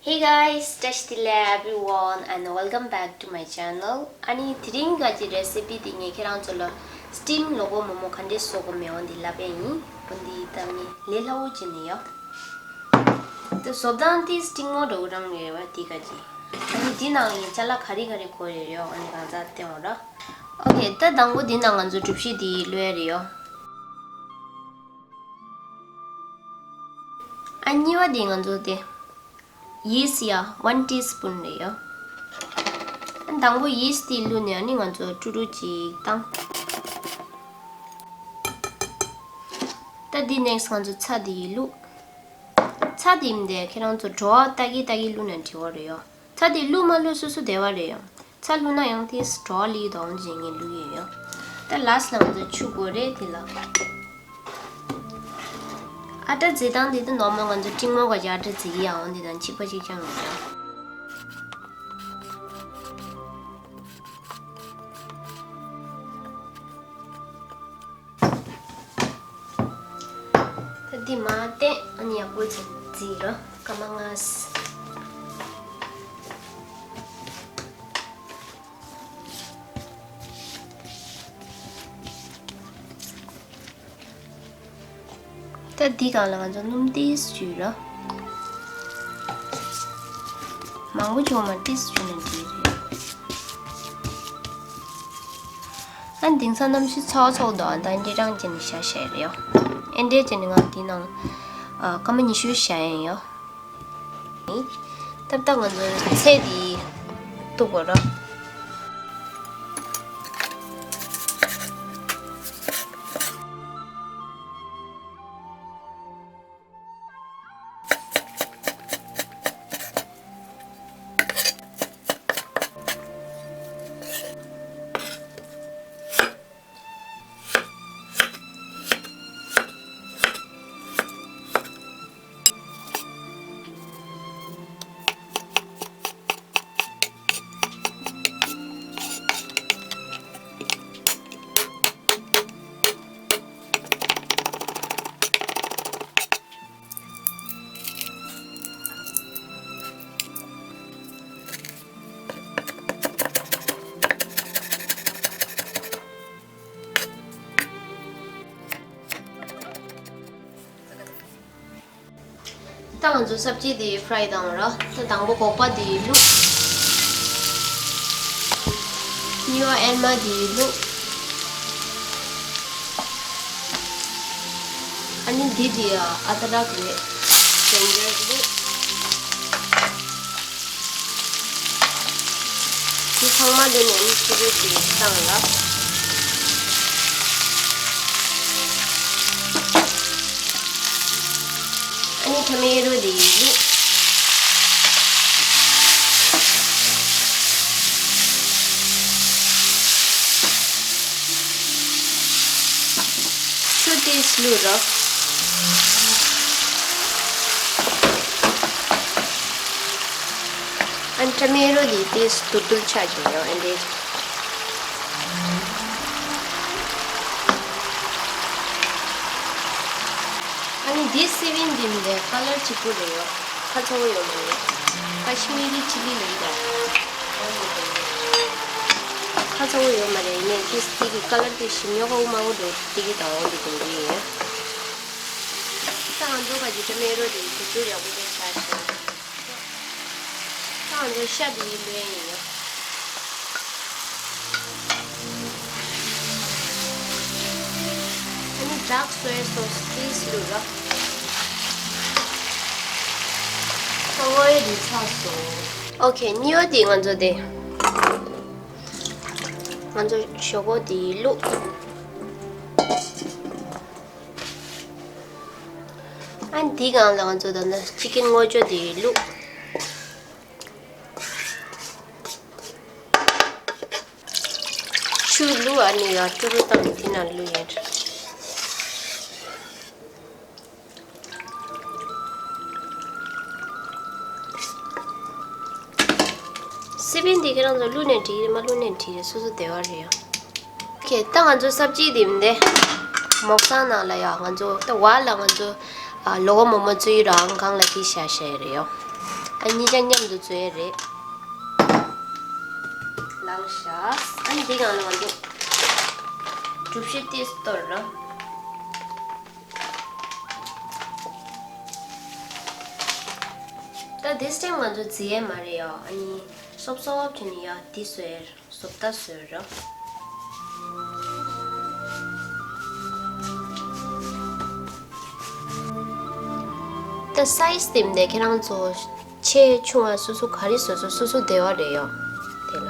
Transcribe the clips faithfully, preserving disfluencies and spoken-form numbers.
Hey guys, བཀྲ་ཤིས་བདེ་ལེགས་everyone and welcome back to my channel. ཨ་ནི་དེ་རིང་ག་གི་རེ་སི་པི་དེ་ངས་ཁྱེད་རང་ཚོ་ལ་སི་ཊིམ་ལོ་ཀོ་མོ་མོ་ག་འདྲས་བཟོ་དགོས་མེད་འོང་དེ་ལབ་པ་ཡིན། འོ་འདི་ད་ནི་ལས་སླ་བོ་བྱས་ནས་ཡོད། དེ་བཟོ་སྟངས་དེ་སི་ཊིམ་མོ་འདྲ་བོ་རང་རེད་བ་དེ་ག་གི། ཨ་ནི་དེ་ནང་ཡིན་ཅ་ལག་ག་རེ་ག་རེ་དགོས་རེད་ཡོད། ཨ་ནི་གང་ཟག་བསྟན་འོང་ར། ཨོ་ཁེ། ད་དང་པོ་དེ་ནང་ང་ཚོ་གྲུ་བཞི་དེ་བླུགས་ཡ་རེད་ཡོད། ཨ་གཉིས་པ་དེ་ང་ཚོ་དེ། ཡིས་ཡ་ཝན་ཊི་སི་པུན་རེད་ཡ། དང་པོ་ཡིས་དེ་བླུགས་ནས་ཨ་ནི་ང་ཚོ་ཀྲུ་ཀྲུ་ཅིག་བཏང་། ད་འདི་ནེག་སི་ང་ཚོ་ཚྭ་དེ་བླུགས། ཚྭ་དེ་མི་འདུག་ཁྱེད་རང་ཚོ་བྲོ་བ་ཏག་གི་ཏག་གི་བླུགས་ན་འགྲིག་པ་རེད་ཡ། ཚྭ་དེ་བླུགས་མ་བླུགས་སོ་སོ་བདེ་བ་རེད་ཡ། ཚྭ་བླུགས་ན་ཡང་དེ་བྲོ་བ་ལི་དང་ཅིག་ངས་བླུགས་ཡོད་ཡ། ད་ལཱ་སི་ལ་ང་ཚོ་ཆུ་དགོས་རེད་དེ་ལ། ཨ་ཊ་བརྫིས་སྟངས་དེ་ད་ནོར་མལ་ང་ཚོ་སི་ཊིམ་མོ་ག་གི་ཨ་ཊ་བརྫིས་ཀྱི་ཡ་འོང་དེ་དང་གཅིག་པ་གཅིག་རྐྱང་རེད་ཡ། ད་འདི་མར་བསྟན། ཨ་ནི་ཡག་པོ་བྱས་བརྫིས་རོགས། སྐར་མ་ལྔ། ད་འདི་སྒང་ལ་ང་ཚོ་སྣུམ་ཏོག་ཙམ་བཅུག་རོགས། མང་པོ་བཅུག་མ། ཏོག་ཙམ་བཅུག་ན་འགྲིག་རེད། ཨ་ནི་དེང་སང་གནམ་གཤིས་ཚ་བ་ཚ་བོ་འདུག་ཨ་ད་འདི་རང་བྱས་ནས་བཞག་བཞག་རེད་ཡ། ཨེ་འདྲས་བྱས་ནས་ང་འདི་ནང་ཨ་སྐར་མ་ཉི་ཤུ་བཞག་ཡིན་ཡ། ཏག་ཏག་ང་ཚོ་ཚལ་འདི་གཏུབ་དགོས་ར། ད་ང་ཚོ་སབ་ཇི་དེ་ཕ་རའི་བཏང་ར། ད་དང་པོ་སྒོག་པ་དེ་བླུགས། གཉིས་པ་ཨེན་མ་དེ་བླུགས། ཨ་ནི་འདི་དེ་ཨ་ད་རག་རེད། ཇིན་ཇར་བླུགས། དེ་ཚང་མ་འདི་ནས་ནི་ཕྱི་རོལ་གྱི་བཏང་ལ། ཨ་ནི་ཊ་མེ་ཊོ་འདི་བླུགས། ཆུ་ཏོག་ཙམ་བླུགས་རོགས། ཨ་ནི་ཊ་མེ་ཊོ་འདི་ཏོག་ཙམ་དུར་དུར་ཆགས་བྱུང་ཡོད་ཨ་འདྲས། ཨ་ནི་འདི་སི་བིན་འདི་མི་འདྲ་ཀ་ལར་གཅིག་པུ་རེད་ཡོད། ཁ་ཚ་བོ་ཡོད་མ་རེད། ཀ་ཤི་མི་རི་ཆི་ལི་ལབ་ཀྱི་རེད། ཁ་ཚ་བོ་ཡོད་མ་རེད། ཡིན་ནའི་ཏོག་ཙམ་དེ་གི་ཀ་ལར་དེ་ཞིམ་ཉོ་ཁོག་དམར་པོ་འདྲ་བོ་དེ་གི་དང་འོ་འདི་གོན་གྱི་ཡིན། ད་ང་ཚོ་ག་གི་ཊ་མེ་ཊོ་དེ་དུར་དུར་ཡག་པོ་དེ་ཆགས་ཤག་ད་ང་ཚོ་ཤ་དེ་ཡིན་པས་ཡིན་ཡ། ཨ་ནི་ཌརྐ་སོ་ཡ་སོ་སི་ཏོག་ཙམ་བླུགས་ར། ད་ངོ་ཡ་དེ་ཚར་སོང་། ཨོ་ཁེ། གཉིས་པ་དེ་ང་ཚོ་དེ། ང་ཚོ་ཞོག་ཁོག་དེ་བླུགས། ཨ་འདི་སྒང་ལ་ང་ཚོ་ད་ནི་ཅི་ཀིན་སྔོ་ཅོ་དེ་བླུགས། ཆུ་བླུགས། ཨ་ནི་ཡར་ཀྲུ་རུ་བཏང་ནས་དེ་ནང་བླུགས་ཡིན། སི་པན་འདི་ཁྱེད་རང་ཚོ་བླུགས་ནས་འགྲིག་རེད། མ་བླུགས་ནས་འགྲིག་རེད། སོ་སོ་བདེ་བ་རེད་ཡ། ཨོ་ཁེ། ད་ང་ཚོ་སབ་ཇི་དེ་མི་འདྲ་མོག་སང་ནང་ལ་ཡ་ང་ཚོ་ད་བར་ལ་ང་ཚོ་ཨ་ལོ་གོ་མོ་མོ་བཙོས་རང་སྒང་ལ་དེ་བཞག་བཞག་ཡ་རེད་ཡ། ཨ་གཉིས་ཆ་མཉམ་དུ་བཟོས་རེད། ལངས་ཤག་ཨ་ནི་འདི་སྒང་ལ་ང་ཚོ་གྲུ་བཞི་ཏིས་གཏོར་ར། ད་this time ང་ཚོ་རྫི་ཡས་མ་རེད་ཡ། ཨ་ནི་སོབ་སོབ་བྱས་ནས་ཡ་འདི་བཟོས། བཟོ་ལྟ་བཟོས་ར། ད་སའི་ཛི་དེ་མིན་ནས་ཁྱེད་རང་ཚོ་ཆེ་ཆུང་བ་སོ་སོ་ག་རེ་བཟོ་བཟོ་སོ་སོ་བདེ་བ་རེད་ཡ། དེ་ལ།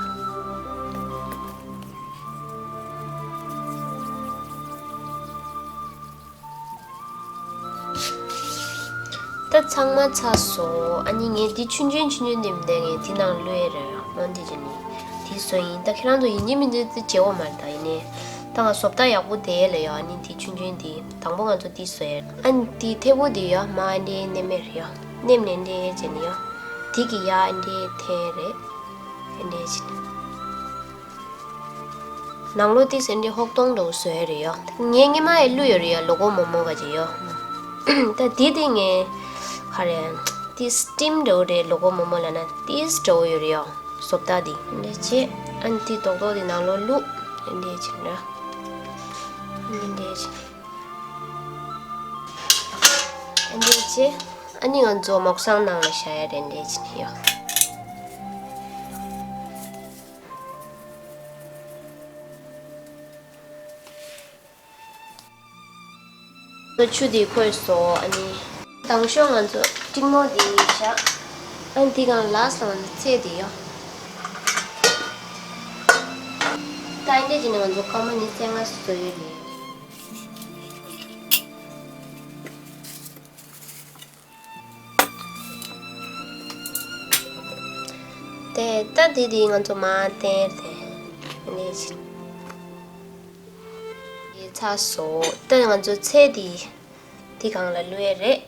ད་ཚང་མ་ཚར་སོང་། ཨ་ནི་ངས་འདི་ཆུང་ཆུང་ཆུང་ཆུང་འདི་མི་འདུག་ངས་འདི་ནང་བླུགས་ཡས་རེད། འོ་འདི་བྱས་ནས་འདི་བཟོས་ཡིན། ད་ཁྱེད་རང་ཚོ་ཡིན་གཅིག་མིན་གཅིག་འདི་བརྗེ་བོ་མ་རེད། ད་ཡིན་ནའི་ད་ང་བཟོ་ལྟ་ཡག་པོ་བསྡད་ཡས་ལ་ཡ། ཨ་ནི་འདི་ཆུང་ཆུང་འདི་དང་པོ་ང་ཚོ་འདི་བཟོས་ཡས། ཨ་ནི་འདི་ཐལ་པོ་འདི་ཡ་མར་འདི་མནན་ཡས་རེད་ཡ། མནན་ནས་འདི་བྱས་ནས་ཡ། འདི་གི་ཡ་འདི་འཐེན་རེད། འདི་བྱས་ནས། ནང་ལོགས་ཏིས་ཨེ་འདྲའི་ཧོག་ཐོང་འདྲ་བོ་བཟོས་རེད་ཡ། ངས་སྔོན་མ་ཡང་བླུགས་ཡོད་རེད་ཡ། ལོ་ཀོ་མོ་མོ་ག་ཅིག་ཡ། ད་འདི་དེ་ངས་ག་རེ། ཏིས་སི་ཊིམ་འདྲ་བོ་རེད། ལོ་ཀོ་མོ་མོ་ལབ་ན་ཏིས་འདྲ་བོ་ཡོད་རེད་ཡ། བཟོ་ལྟ་འདི་འདྲ་བྱས། ཨ་ནི་འདི་རྡོག་རྡོག་འདི་ནང་ལོགས་བླུགས། འདི་འདྲ་བྱས་ན། འདི་འདྲ་བྱས། འདི་འདྲ་བྱས། ཨ་ནི་ང་ཚོ་མོག་སང་ནང་ལ་བཞག་ཡ་རེད། འདི་འདྲ་བྱས་ཡ། ཆུ་དེ་ཁོལ་སོང་། ཨ་ནི་དང་ཤོག་ང་ཚོ་ཀྲིག་མོ་དེ་བཞག་ཨ་ནི་དེ་གང་ལ་སོང་ཚེ་དེ་ཡོད། ད་ཨ་འདྲས་བྱས་ནས་ང་ཚོ་སྐར་མ་ཉི་ཤུ་རྩ་ལྔ་བཟོ་ཡི་རེད། དེ་ད་དེ་དེ་ང་ཚོ་མ་བསྟན་དེ་ནས་ཚར་སོང་། ད་ང་ཚོ་ཚེ་དེ་དེ་གང་ལ་བླུགས་ཡས་རེད།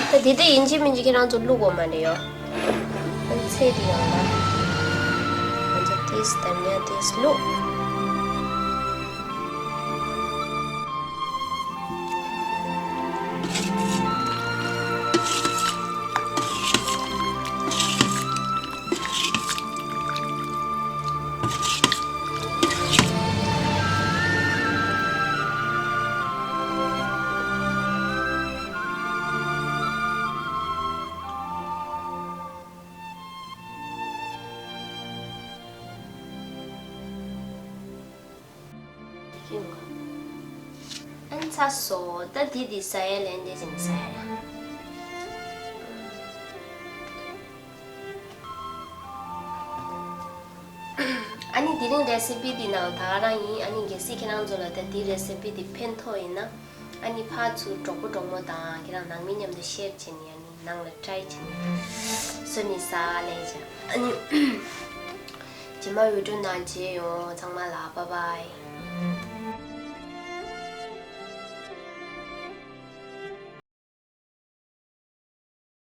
ད་དེ་དེ་ཡིན་གཅིག་མིན་གཅིག་ཁྱེད་རང་ཚོ་བླུགས་དགོས་མ་རེད་ཡོ། ཨ་ཚེ་དེ་གང་ལ་ང་ཚོ་ཏིས་དམ་ཉ་ཏིས་བླུགས། ཨན་ཚ་སོ། ད་དེ་དེ་ཟ་ཡ་ལན་དེ་ཟིན་ཟ་ཡ་ལ། ཨ་ནི་དེ་རིང་རེ་སི་པི་དེ་ནང་ད་ག་རང་ཡིན། ཨ་ནི་གལ་སྲིད་ཁྱེད་རང་ཚོ་ལ་ད་དེ་རེ་སི་པི་དེ་ཕན་ཐོགས་ཡིན་ན། ཨ་ནི་ཕར་ཚུར་གྲོགས་པོ་གྲོགས་མོ་དང་ཁྱེད་རང་ནང་མི་མཉམ་དུ་ཤེར་བྱས་ནས། ཨ་ནི་ནང་ལ་ཊྲའི་བྱས་ནས་བཟོས་ནས་ཟ་ལས་བྱ། ཨ་ནི་རྗེས་མ་བི་ཌི་ཡོ་ནང་མཇལ་ཡོང་། ཚང་མ་ལ་བྷའི་བྷའི།